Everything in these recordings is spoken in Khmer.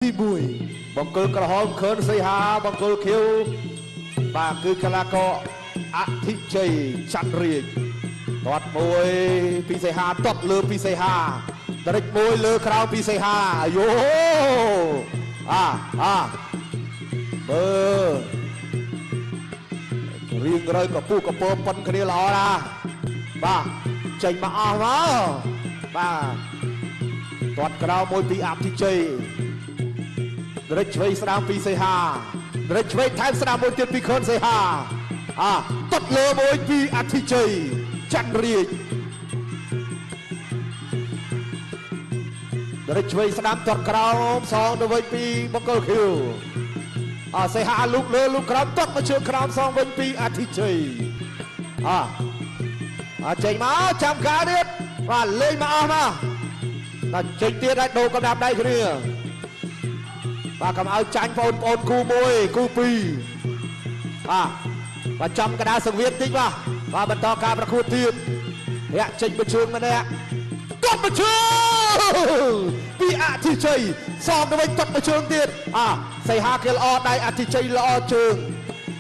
ទី1 បង្គោលក្រហមខឿនសីហា បង្គោលខៀវបាទគឺកីឡាករអធិជ័យច័ន្ទរាជ។ ទាត់មួយពីសីហា ទាត់លើពីសីហា ដរិចមួយលើក្រោមពីសីហា អាយ៉ូអាអាមើលរៀងរើកពុះកពើប៉ុនគ្នាល្អណាស់ បាទចេញមកអស់មក បាទទាត់ក្រោមមួយពីអភិជ័យ ដរិចឆ្វេងស្ដាំពីសីហា ដរិចឆ្វេងថែមស្ដាំមួយទៀតពីខឿនសីហា អាទាត់លើមួយពីអធិជ័យច័ន្ទរាជ ដរិចឆ្វេងស្ដាំទាត់ក្រោមសងទៅវិញពីបង្គោលខៀវ អាសីហាលូកលើលូកក្រោម ទាត់មកជើងក្រោមសងវិញពីអធិជ័យ អាអាចេញមកចាំការទៀត បាទលេងមកអស់មក បាទចេញទៀតឲ្យដូរកំដាប់ដៃគ្នា បាទកុំឲ្យចាញ់បងប្អូនគូ1គូ2 បាទបាទចំកដាសង្វៀនតិច បាទបាទបន្តការប្រកួតទៀត ធាក់ចេញមួយជើងម្នាក់ ទាត់មួយជើងពីអធិជ័យសងទៅវិញ ទាត់មួយជើងទៀត អាសីហាគេល្អដៃ អធិជ័យល្អជើង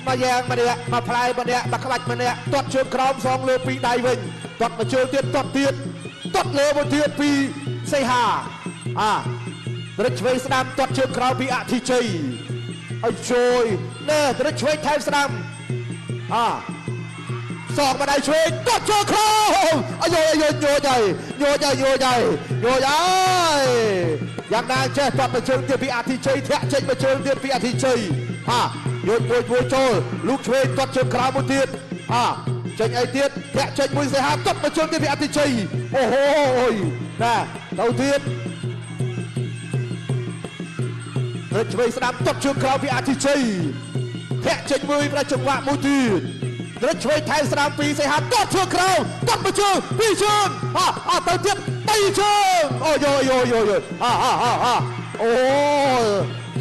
មកយ៉ាងម្នាក់ មកផ្លែម្នាក់ មកក្បាច់ម្នាក់ ទាត់ជើងក្រោមសងលើពីដៃវិញ ទាត់មួយជើងទៀត ទាត់ទៀត ទាត់លើមួយទៀតពីសីហា អាត្រឹកឆ្វេងស្ដាំ ទាត់ជើងក្រោមពីអធិជ័យឲ្យជួយណែ ត្រឹកឆ្វេងថែមស្ដាំ អាសងមកដៃឆ្វេង ទាត់ជើងក្រោម អាយអាយញយហើយញយហើយញយហើយញយហើយយ៉ាងណាចេះ ទាត់មកជើងទៀតពីអធិជ័យ ធាក់ចេញមកជើងទៀតពីអធិជ័យ ហាញយមួយមួយចូល លូកឆ្វេង ទាត់ជើងក្រោមមួយទៀត អាចេញអីទៀត ធាក់ចេញមួយសេហា ទាត់មកជើងទៀតពីអធិជ័យ អូហូយណាទៅទៀត រឹកឆ្វេងស្ដាំ ទាត់ជើងក្រោមពីអធិជ័យ ធាក់ចេញមួយប្រចង្វាក់មួយទៀត រឹកឆ្វេងថែមស្ដាំពីសីហា ទាត់ជើងក្រោម ទាត់មួយជើងពីរជើង អាអាទៅទៀតបីជើង អូយយយយយអាអាអាអាអូ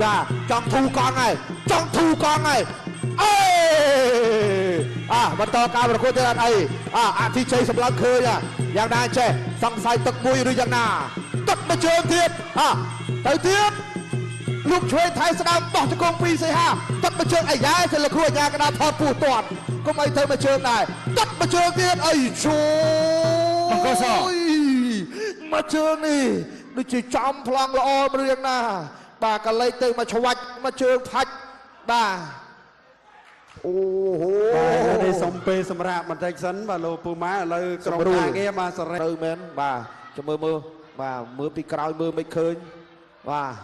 ចាចង់ធូកង់ហើយ ចង់ធូកង់ហើយ អេអាបន្តការប្រកួតទៀតអត់អី អាអធិជ័យសម្លឹងឃើញយ៉ាងណាចេះ សង្ស័យទឹកមួយឬយ៉ាងណា ទឹកមួយជើងទៀត អាទៅទៀត លោកឆ្វេងថៃស្ដាំ បោះជង្គង់ពីសីហា ទឹកមួយជើង អាយ៉ាទៅលោកគ្រូអាញាកដាថតពោះទាត់កុំអីទៅមួយជើងដែរ ទឹកមួយជើងទៀតអីជួយបង្គោលសមួយជើងនេះដូចជាចំប្លង់ល្អឬយ៉ាងណា បាទកលេចទៅមកឆ្វាច់មួយជើងផាច់ បាទអូហូ បាទនេះសុំពេលសម្រាប់បន្តិចសិន បាទលោកពូម៉ា ឥឡូវក្រុមការងារបាទសរេ ទៅមែន បាទចាំមើលមើល បាទមើលពីក្រោយមើលមិនឃើញ បាទ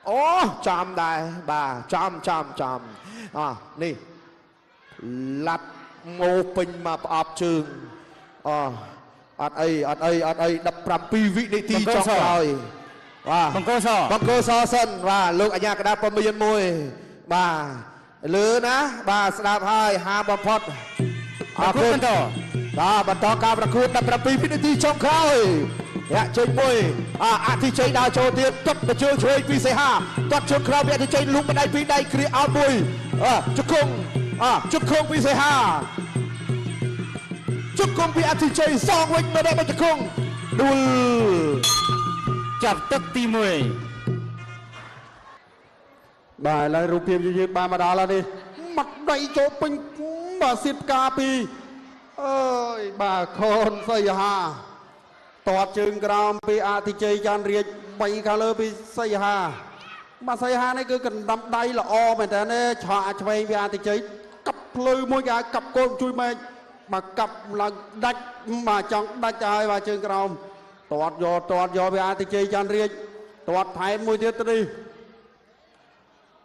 អូចំដែរ បាទចំចំចំ អនេះឡាត់ម៉ូពេញមកប្រអប់ជើង អអត់អីអត់អីអត់អី 17វិនាទីចុងក្រោយ បាទបង្គោលស បង្គោលសសិន បាទលោកអញ្ញាកដាពមៀនមួយ បាទលឺណា បាទស្ដាប់ហើយហាបំផុត អរគុណ បន្ត បាទបន្តការប្រកួត 17វិនាទីចុងក្រោយ ធាក់ចេញមួយ អាអធិជ័យដើរចូលទៀត ទាត់មកជើងឆ្វេងពីសីហា ទាត់ជើងក្រោមពីអធិជ័យ លូកម្ដាយពីរដៃគ្រាអោតមួយ អជង្គង់ អាជង្គង់ពីសីហា ជង្គង់ពីអធិជ័យសងវិញម្ដងមកជង្គង់ដួល ចាប់ទឹកទី1 បាទឥឡូវរូបភាពយឺតបានមកដល់ហើយនេះ មាត់ដៃចូលពេញ បាទសៀតផ្កាពីអើយ បាទខូនសីហា តតជើងក្រោមពីអធិជ័យច័ន្ទរាជ 3ខាងលើពីសីហា បាទសីហានេះគឺកណ្ដាំដៃល្អមែនតើ នេះឆក់ឆ្វេងពីអធិជ័យ កាប់ភ្លឺមួយគេឲ្យកាប់កូនជួយមេឃ បាទកាប់ឡើងដាច់ បាទចង់ដាច់ទៅហើយ បាទជើងក្រោមតតយកតតយកពីអធិជ័យច័ន្ទរាជ តតថែមមួយទៀតទៅនេះ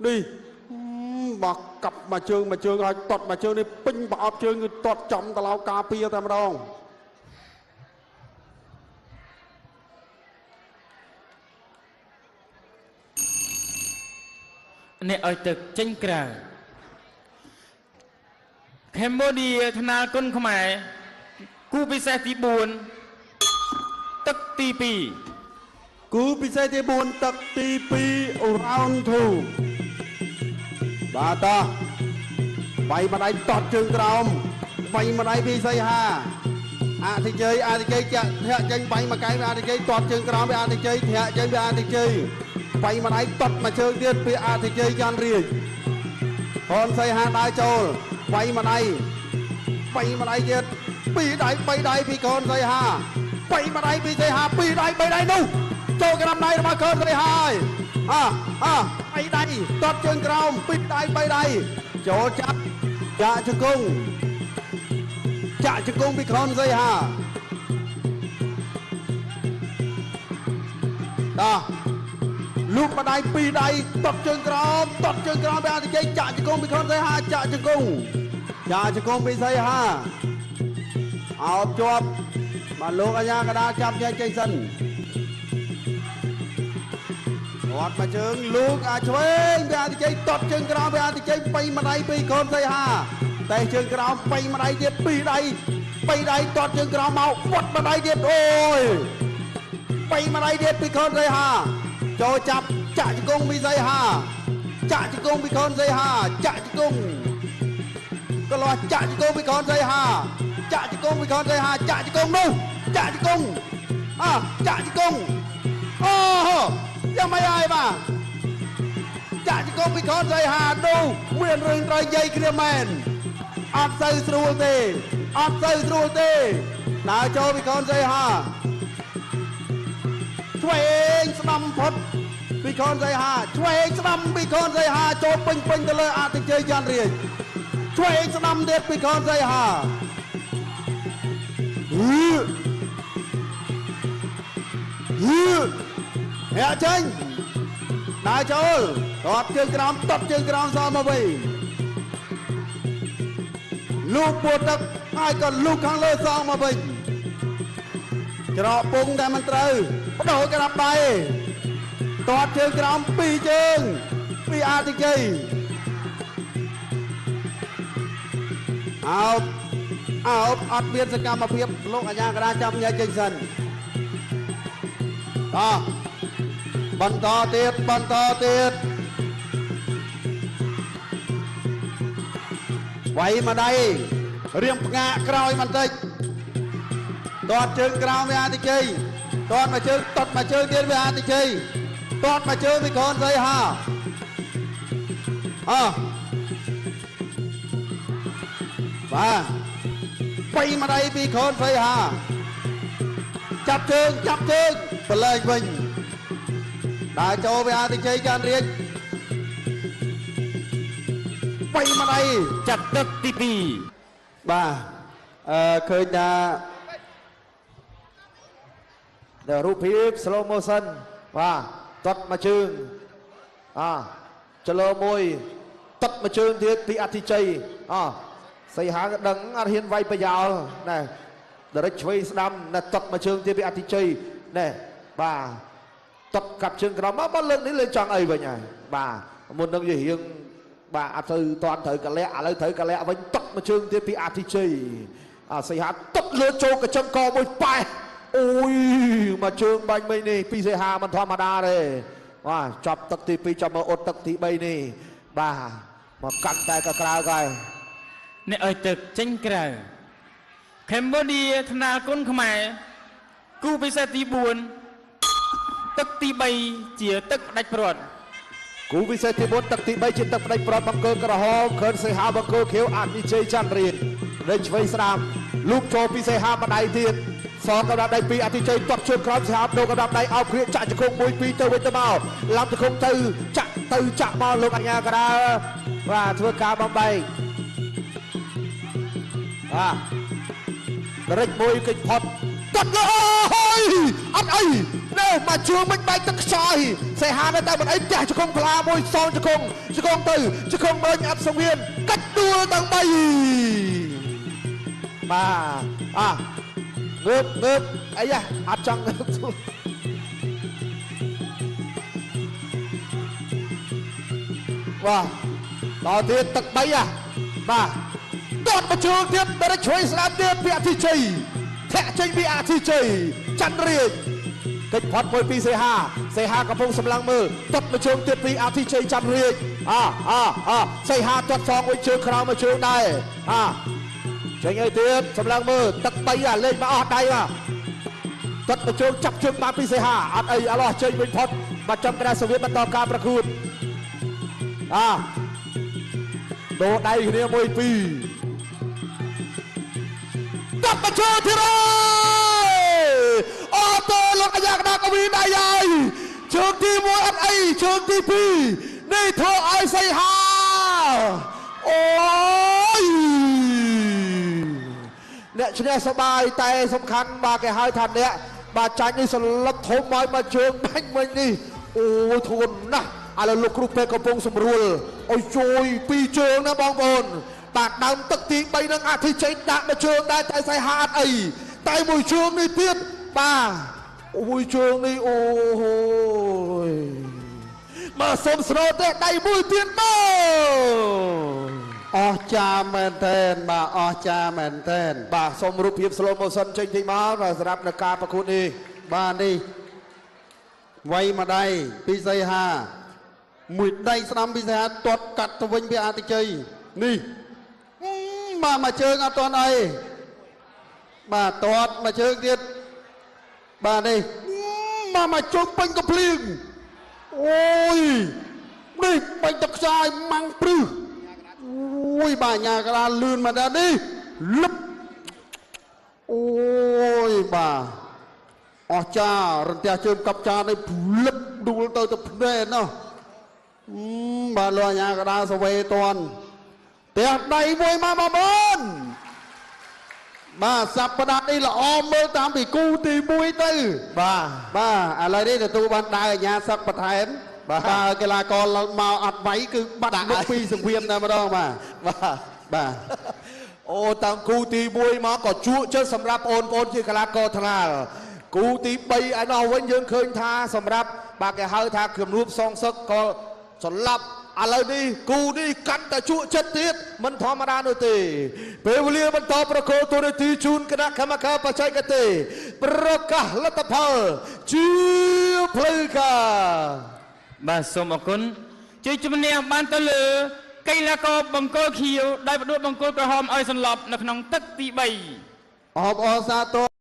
នេះ បាទកាប់មួយជើងមួយជើងឲ្យតតមួយជើងនេះពេញប្រអប់ជើង គឺតតចំតឡោការពារតែម្ដង អ្នកឲ្យទឹកចេញក្រៅ កម្ពុជាថ្នាលគុណខ្មែរ គូពិសេសទី4 ទឹកទី2 គូពិសេសទី4 ទឹកទី2 round 2 បាទតោះ បាយម្ដាយតតជើងក្រោម បាយម្ដាយពីសីហា អធិជ័យអធិជ័យចាក់ធាក់ចេញ បាយមួយកែងអធិជ័យ តតជើងក្រោមពីអធិជ័យ ធាក់ចេញពីអធិជ័យ វាយម្ដាយតត់មួយជើងទៀតពីអធិជ័យចន្ទរាជខនសីហាដើរចូលវាយម្ដាយវាយម្ដាយទៀតពីរដៃបីដៃពីខនសីហាបីម្ដាយពីសីហាពីរដៃបីដៃនោះចូលក្រាំដៃរបស់ខនសីហាហើយអអបីដៃតត់ជើងក្រោមពីរដៃបីដៃចូលចាប់ចាក់ជង្គង់ចាក់ជង្គង់ពីខនសីហាតោះលូកម្ដាយពីរដៃតត់ជើងក្រោមតត់ជើងក្រោមពីអតិជ័យចាក់ជង្គង់ពីខនសីហាចាក់ជង្គង់ចាក់ជង្គង់ពីសីហាអោបជាប់បាទលោកអាញាកដាចាប់ញែកចេញសិនរត់មកជើងលូកអាឆ្វេងពីអតិជ័យតត់ជើងក្រោមពីអតិជ័យបីម្ដាយពីខនសីហាតែជើងក្រោមបីម្ដាយទៀតពីរដៃបីដៃតត់ជើងក្រោមមកវត់ម្ដាយទៀតអូយបីម្ដាយទៀតពីខនសីហាចូលចាប់ចាក់ជង្គង់ពីសីហាចាក់ជង្គង់ពីខនសីហាចាក់ជង្គង់កន្លោះចាក់ជង្គង់ពីខនសីហាចាក់ជង្គង់ពីខនសីហាចាក់ជង្គង់នោះចាក់ជង្គង់អចាក់ជង្គង់អូយ៉ាងម៉េចហើយបាទចាក់ជង្គង់ពីខនសីហានោះមានរឿងត្រូវនិយាយគ្នាមែនអត់សូវស្រួលទេអត់សូវស្រួលទេដើរចូលពីខនសីហាឆ្វេងស្ដាំផុតពីខនសីហាឆ្វេងស្ដាំពីខនសីហាចូលពេញពេញទៅលើអតិជ័យចន្ទរាជឆ្វេងស្ដាំទៀតពីខនសីហាហឺហឺហាក់ចេញដើរចូលតត់ជើងក្រោមតត់ជើងក្រោមសល់មកវិញលូកពួតទឹកហើយក៏លូកខាងលើសល់មកវិញច្រកពងតែមិនត្រូវបដូរក្រាបដៃតត់ជើងក្រោមពីរជើងពីអតិជ័យអោបអោបអត់មានសកម្មភាពលោកអាញាកដាចាំញែកចេញសិនតោះបន្តទៀតបន្តទៀតវាយម្ដាយរៀងផ្ងាកក្រោយបន្តិចតត់ជើងក្រោមវាអតិជ័យតត់មកជើងតត់មកជើងទៀតវាអតិជ័យតត់មកជើងពីខនសីហាអបាទបីម្ដាយពីខនសីហាចាប់ជើងចាប់ជើងប្រឡែងវិញដើរចូលវាអតិជ័យចានរាជបីម្ដាយចាត់ទឹកទី2បាទអឺឃើញថាដល់រូបភាព slow motion បាទតត់មកជើងអចលោមួយតត់មកជើងទៀតពីអធិជ័យអសីហាក៏ដឹងអត់ហ៊ានវាយប្រយោលណែដរិចឆ្វេងស្ដាំណែតត់មកជើងទៀតពីអធិជ័យណែបាទតត់កាប់ជើងក្រោមមកបើលើកនេះលើចង់អីវិញហើយបាទមុននឹងវារៀងបាទអត់ទៅតន់ត្រូវកលៈឥឡូវត្រូវកលៈវិញតត់មកជើងទៀតពីអធិជ័យអសីហាតត់លើចូលកញ្ចឹងកមួយប៉ែះអូយមកជើងបាញ់មិញនេះពីសីហាមិនធម្មតាទេបាទចាប់ទឹកទី2ចាប់មកអត់ទឹកទី3នេះបាទមកកាន់តែកក្រៅហើយអ្នកឲ្យទឹកចេញក្រៅកម្ពុជាថ្នាលគុណខ្មែរគូពិសេសទី4ទឹកទី3ជាទឹកផ្ដាច់ព្រាត់គូពិសេសទី4ទឹកទី3ជាទឹកផ្ដាច់ព្រាត់បង្គោលក្រហមខឿនសីហាបង្គោលខៀវអនិជ័យចន្ទរាជលេខឆ្វេងស្ដាំលូកចូលពីសីហាម្ដាយទៀតសងកម្ដាប់ដៃពីអធិជ័យតត់ជើងក្រោមសហាបដូរកម្ដាប់ដៃអោបគ្រាចាក់ជង្គង់1 2ទៅវិញទៅមកឡាំជង្គង់ទៅចាក់ទៅចាក់មកលោកអញ្ញាកដាបាទធ្វើការបំបែកបាទដរិចមួយកិច្ចផុតតត់លើអូយអត់អីនេះមកជួងមិនបែកទឹកខ្យល់សីហានៅតែមិនអីផ្ទះជង្គង់ខ្លាមួយសងជង្គង់ជង្គង់ទៅជង្គង់មើលអត់សង្វៀនកាច់ដួលទាំង3បាទអងើបងើបអីអត់ចង់ងើបបាទដល់ទៀតទឹក3បាទតត់មកជើងទៀតដល់ឆ្វេងស្ដាំទៀតពីអធិជ័យធាក់ចេញពីអធិជ័យចន្ទរាជកិច្ចផុតមួយពីសីហាសីហាកំពុងសម្លឹងមើលតត់មកជើងទៀតពីអធិជ័យចន្ទរាជអអអសីហាតត់សងមួយជើងក្រោមមួយជើងដែរអចេញឲ្យទៀតសម្លឹងមើលទឹក3អាលេងមកអស់ដៃបាទ ទាត់មកជើងចាប់ជើងបានពីសីហាអត់អីអឡោះចេញវិញផុត បាទចំក្រាសវៀតបន្តការប្រកួតអាដូរដៃគ្នា1 2កាប់បញ្ចូលធីរ៉អូតូលោកអាយ៉ាកដាកវីដៃហើយជើងទី1អត់អីជើងទី2នេះធ្វើឲ្យសីហាអូយអ្នកឈ្នះសបាយតែសំខាន់បាទគេហៅថាអ្នកបាទចាញ់នេះសន្លឹកធំឲ្យមកជើងបាញ់មិញនេះអូយធួនណាស់ឥឡូវលោកគ្រូពេទ្យកំពុងសម្រួលឲ្យជួយពីរជើងណាបងប្អូនបាទដើមទឹកទី3នឹងអធិជ័យដាក់មកជើងដែរតែសៃហាអត់អីតែមួយជើងនេះទៀតបាទមួយជើងនេះអូយមកសុំស្រូតទេដៃមួយទៀតមកអស់ចាមែនតែនបាទអស់ចាមែនតែនបាទសូមរូបភាព slow motion ចេញតិចមកបាទសម្រាប់នៅការប្រកួតនេះបាទនេះវៃមួយដៃពីសីហាមួយដៃស្ដាំពីសីហាទាត់កាត់ទៅវិញពីអតិជ័យនេះបាទមួយជើងអត់ទាន់អីបាទទាត់មួយជើងទៀតបាទនេះបាទមួយជើងពេញកំភ្លៀងអូយនេះបាញ់ទឹកខ្ចាយម៉ាំងព្រឹសអូយបាទញ៉ាកដាលឿនមកដល់នេះលឹបអូយបាទអស់ចារន្ទះជើងកັບចានេះលឹបដួលទៅទៅភ្នែនណោះបាទលោកអាញាកដាសវេតនផ្ទះដៃមួយមកបងប្អូនបាទសប្តាហ៍នេះល្អមើលតាមពីគូទី1ទៅបាទបាទឥឡូវនេះទទួលបានដាវអាញាសឹកបន្ថែមបាទកីឡាករមកអត់វាយគឺបាត់មុខពីសង្វៀនតែម្ដងបាទបាទបាទអូតាំងគូទី1មកក៏ជក់ចិត្តសម្រាប់អូនប្អូនជាកីឡាករថ្នាលគូទី3ឯណោះវិញយើងឃើញថាសម្រាប់បាទគេហៅថាគំនួបសងសឹកក៏ស្លាប់ឥឡូវនេះគូនេះកាន់តែជក់ចិត្តទៀតមិនធម្មតានោះទេពេលវេលាបន្តប្រកួតទូនាទីជូនគណៈកម្មការបច្ចេកទេសប្រកាសលទ្ធផលជាផ្លូវការបាទសូមអរគុណជ័យជំនះបានទៅលើកីឡាករបង្គោលខៀវដោយផ្ដួលបង្គោលក្រហមឲ្យសន្លប់នៅក្នុងទឹកទី3អបអរសាទរ